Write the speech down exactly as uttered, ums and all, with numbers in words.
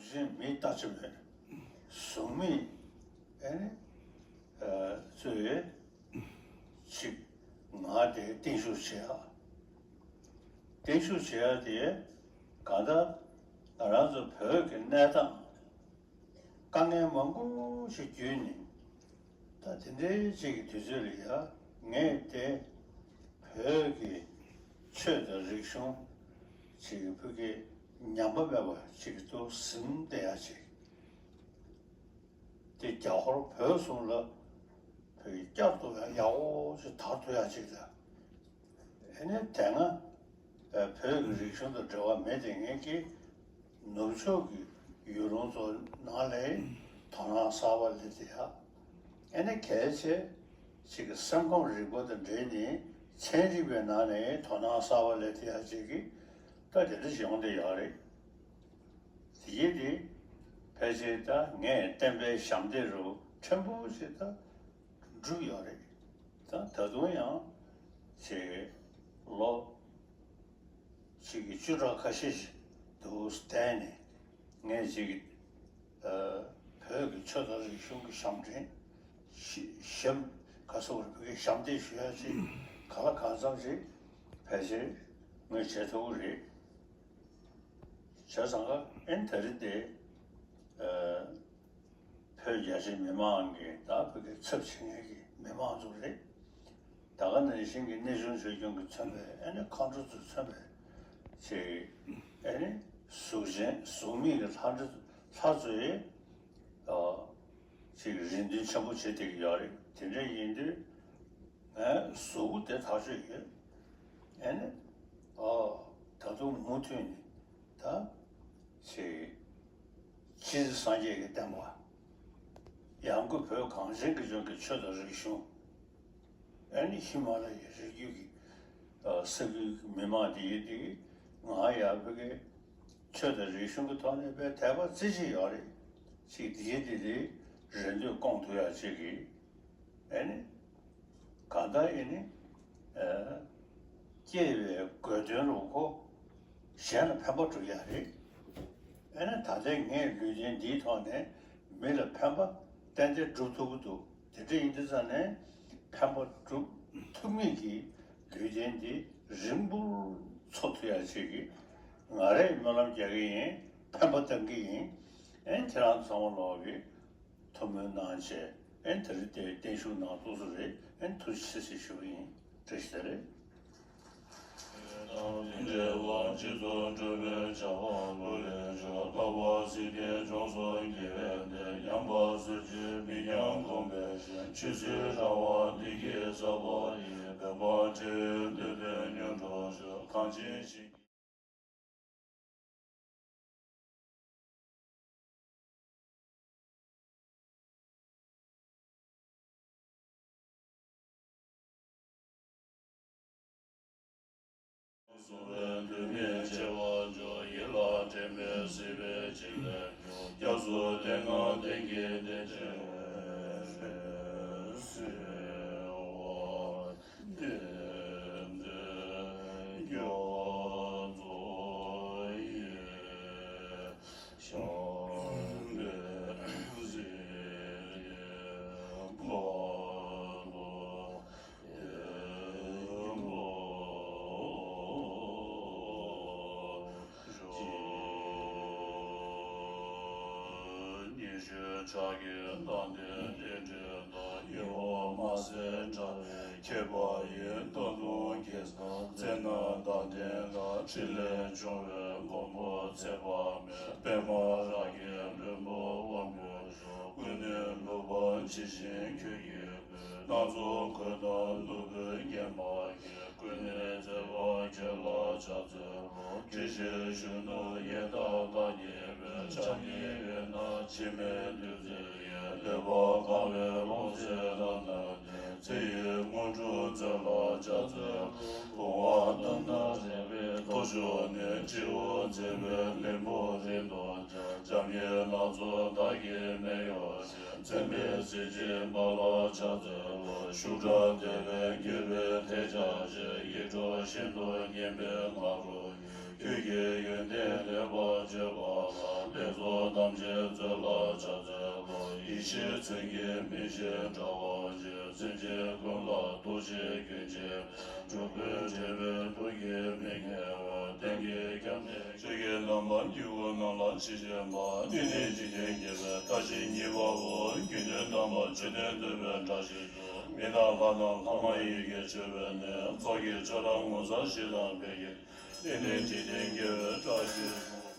གཞན་མི་ལྟ་ཆ་མེད། གཟུགས་མེད་ཨེ་ནི་ཚོས་ཅིག་ང་དེ་བརྟན་བཞུགས་བྱེད་ཡ། བརྟན་བཞུགས་བྱེད་ཡ་དེ་གང་ལྟར་ང་རང་ཚོ་བོད་ཀྱི་གནས་སྟངས་དཀའ་ངལ་མང་པོ་ཞིག་བརྒྱུད་ནས། ད་དེ་འདྲའི་ཅིག་གི་དུས་ཚོད་ལ་ཡ་ངས་དེ་བོད་ཀྱི་ཆོས་དང་རིག་གཞུང་ཅིག་གི་བོད་ཀྱི་ཉམས་པ་མེད་པ་ཅིག་གི་ཏུ་ཟིན་བསྡད་ཡ་ཅིག་དེ་རྒྱ་ཧོར་བོད་གསུམ་ལ་བོད་ཀྱི་བསྐྱར་དུ་ཡང་ཡག་པོ་ཞིག་དར་ཐུབ་ཡ་ཅིག་དང་། ཨེ་ནས་དེ་སྔ་བོད་ཀྱི་རིག་གཞུང་དང་འབྲེལ་བ་མེད་དེ་ངེད་ཀྱིས་ནུབ་ཕྱོགས་ཀྱི་ཡུལ་ལུང་ཚོ་ནང་ལ་དོ་སྣང་གསར་པ་སླེབས་ཏེ་ཡ། ཨེ་ནས་གལ་ཆེ་ཅིག་གི་སེམས་ཁམས་རིག་པ་དང་འབྲེལ་ནས་ཚན་རིག་པའི་ནང་ནས་དོ་སྣང་གསར་པ་སླེབས་ཏེ་ཡ་ཅིག་གི་ད་དེ་འདྲ་ཞིག་ཡོང་བསྡད་ཡོད་རེད། དེ་ཡིན་དེ་ཕལ་ཆེར་ད་ངས་བསྟན་པའི་ཞབས་འདེགས་རུ་ཕྲན་བུ་ཞིག་ད་བསྒྲུབས་ཡོད་རེད། ད་ད་དུང་ཡང་ཅིག་ལོ་ཅིག་གི་བཅུ་ཕྲག་ཁ་ཤས་ཤིག་འདུག་བསྡད་ནས་ངས་ཅིག་གི་བོད་ཀྱི་ཆོས་དང་རིག་གཞུང་གི་ཞབས་འདྲེན་ཞི་ཞབས་ག་སོགས་བོད་ཀྱི་ཞབས་འདེགས་ཞུ་ཡ་ཅིག་ག་ལ་གང་འཚམ་ཞིག་ཕལ་ཆེར་ངས་བྱེད་ཐུབ་ཀྱི་རེད། བྱས་ཙང་ཀ་ཨེན་ད་རེས་དེ་བོད་རྒྱ་ཆེ་མི་མང་གི་ད་བོད་ཀྱི་ཚབ་བྱེད་མཁན་གྱི་མི་མང་ཚོ་རེད། ད་ག་ནང་བཞིན་གྱི་གནས་ཆུང་ཆོས་སྐྱོང་གིས་མཚོན་པའི་ཨེ་ནི་མཁའ་འགྲོ་ཚོས་མཚོན་པའི་ཅིག་ཨེ་ནི་གཟུགས་ཅན་གཟུགས་མེད་ཀྱི་ལྷ་འདྲེ་ལྷ་ཚོས་ཅིག་རེ་འདུན་ཆེན་པོ་བྱེད་བསྡད་ཀྱི་ཡོད་རེད། དེ་འདྲ་ཡིན་དུས་ངའི་གཟུགས་པོ་དེ་ཐག་ཆོད་ཡོད། ཨེ་ནི་ཨ་ད་དུང་མུ་མཐུད་ནས་ད་ཅིག་སྤྱིར་སངས་རྒྱས་ཀྱི་བསྟན་པ། ཡང་སྒོས་བོད་གངས་ཅན་གྱི་ལྗོངས་ཀྱི་ཆོས་དང་རིག་གཞུང་། ཨ་ནི་ཧི་མ་ལ་ཡའི་རི་རྒྱུད་ཀྱི་ས་ཁུལ་གྱི་མི་མང་དེ་ཡིན་དེ་ང་ཡར་བོད་ཀྱི་ཆོས་དང་རིག་གཞུང་གི་ཐོག་ནས་དཔེ་དད་པ་རྩེ་གཅིག་ཡོད་རེད། ཅིག་དེ་ཡིན་དེ་དེ་རེ་འདུན་སྐོང་ཐུབ་ཡ་ཅིག་གི་ཨ་ནི། གང་ལྟར་ཨེ་ནི། སྐྱེས་པའི་དགོས་དོན་རུ་ཁོ་གཞན་ལ་ཕན་པ་སྒྲུབ་ཡ་རེད། ཨེ་ནི་ད་ལྟའི་ངས་ལུས་རྟེན་འདིའི་ཐོག་ནས་མི་ལ་ཕན་པ་ཏན་ཏན་སྒྲུབ་ཐུབ་ཀྱི་འདུག་དེ་འདྲ་ཡིན་དུས་ཙང་ནས་ཕན་པ་སྒྲུབ་ཐུབ་མིན་གྱི་ལུས་རྟེན་འདི་རིང་པོར་འཚོ་ཐུབ་ཡ་ཅིག་གི་ང་རས་སྨོན་ལམ་རྒྱག་གི་ཡིན། ཕན་པ་བཏང་གི་ཡིན། ཨེ་ཁྱེད་རང་ཚང་མ་ལོག་གི་ཐུགས་སྨོན་གནང་བྱས། ཨེ་དེ་རིང་དེ་བརྟན་བཞུགས་གནང་ཐུབ་ས་རེད། ཨེ་ཐུགས་རྗེ་ཆེ་ཞུ་གི་ཡིན། བཀྲ་ཤིས་བདེ་ལེགས། དང་འབྲེལ་བར་སྤྱི་ཚོགས་འགྲོ་བའི་བྱ་བ་ལུ་ལེན་ཞོར་ལྷག་པར་སྲིད་དེ་ལྗོངས་སུ་དགེ་བའི་སྡེ་ཉམས་པ་སོར་ཆུད་མི་ཉམས་གོང་འཕེལ་ཞིང་ཆོས་སྲིད་རང་དབང་བདེ་སྐྱིད་ཟབ་པ་ཡི་འབད་པ་འབྲས་བུ་འདོད་དོན་མྱུར་འགྲུབ་ཤོག་གངས་ཅན་ཞིང་གསུང་བའི་དུས་མིན་བྱེ་བ་མཆོག་ཡིད་ལ་དྲན་པའི་སྲིད་པའི་འཇིགས་ལས་སྐྱོབ། སྐྱབས་སུ་དེ་སྔ་བསྟེན་གྱི་བདེ་ཆེན་བདེན་པའི་མགོན་རྫོགས་ཡི་ཤམ་བྷས་གཟིགས་པ་ལ་བརྟན་པོ་ཉི་ཤུ་ཕྱག་གི་མདའ་གདན་རྟེན་འབྲེལ་དང་། ཡིད་འོང་མ་ཟད་འདྲ་བའི་ཁྱད་པར་ཡི། ད་དུང་གེ་སར་རྩེ་ན་མདའ་གདན་ལ། ཕྲིན་ལས་འབྱུང་བའི་མགོན་པོ་ཚེ་དཔག་མེད། པདྨ་རཱ་གའི་ལྷུན་པོ་དབང་པོ་སྐྱོང་། ཀུན་ནས་བསླུ་བ་ཇི་བཞིན་ཁྱོད་ཀྱིས་བསྐུལ། སྣ་ཚོགས་གོས་དང་ནོར་བུས་བརྒྱན་པ་ཡིས། ཀུན་ནས་མཛེས་པ་ཁྱོད་ལ་ཕྱག་འཚལ་ལོ། དྲི་ཞིམ་གཞོན་ནུ་ཡི་དྭགས་དང་ཉེ་བའི། ཕྱག་གཉིས་པའི་ནང་འཆི་མེད་བདུད་རྩི་ཡིས། ལེགས་པར་གང་བའི་ལོངས་སྤྱོད་རཏྣ་སྟེ། ཚེ་ཡི་དངོས་གྲུབ་སྩོལ་ལ་ཕྱག་འཚལ་ལོ། བུང་བ་ལྟར་ན་རེག་པའི་ཐོར་ཅོག་ནི། སྤྱི་བོར་མཛེས་པའི་ལྷུན་པོ་རིས་མདོག་ཅན། འཇམ་དབྱངས་སྣ་ཚོགས་དག་གིས་མེ་ཡོར་བྱེད། མཚན་དཔེའི་གཟི་བརྗིད་འབར་ལ་ཕྱག་འཚལ་ལོ། ཤུགས་དྲག་བདེ་བའི་རྒྱུད་པའི་ཐལ་སྦྱར་ཅན། ཡིད་འཕྲོག་ཤིན་ཏུ་སྙན་པའི་ང་རོ་ཡིས། ཆོས་ཀྱི་ཡོན་ཏན་ལེགས་པར་བརྗོད་པ་ལ། ལེགས་སོ་ཐམས་ཅད་མཛོད་ལ་ཕྱག་འཚལ་ལོ། ཡེ་ཤེས་མཚོན་གྱི་མིག་བཞིན་དྲ་བ་ཅན། སེམས་ཅན་ཀུན་ལ་ཐུགས་རྗེ་ཀུན་བྱེད། སྒྲུབ་པའི་འབྲེལ་བའི་ཐུགས་ཀྱི་མི་ངལ་བ། གཏན་གྱི་སྐྱབས་གནས་ཆོས་ཀྱི་རྣམ་པར་འགྱུར་བ་རྣམས་ལ་ཇི་བཞིན་པ། ཏིང་ངེ་འཛིན་འཇིག་རྟེན་དགེ་བའི་བཀྲ་ཤིས་སྙིང་པོའོ། རྒྱུད་སྡེ་དམ་པ་ཆོས་ལྡན་འདུས་པའི་བཀྲ་ཤིས་སོ། མི་དང་ལྷ་དང་ལྷ་མ་ཡིན་གྱི་མཆོད་པའི་གནས། ཚོགས་ཀྱི་མཆོག་རབ་ངོ་མཚར་ཞིང་དག་པའི་ཡུལ། ཏིང་ངེ་འཛིན་འཇིག་རྟེན་དགེ་བའི་བཀྲ་ཤིས་སོ།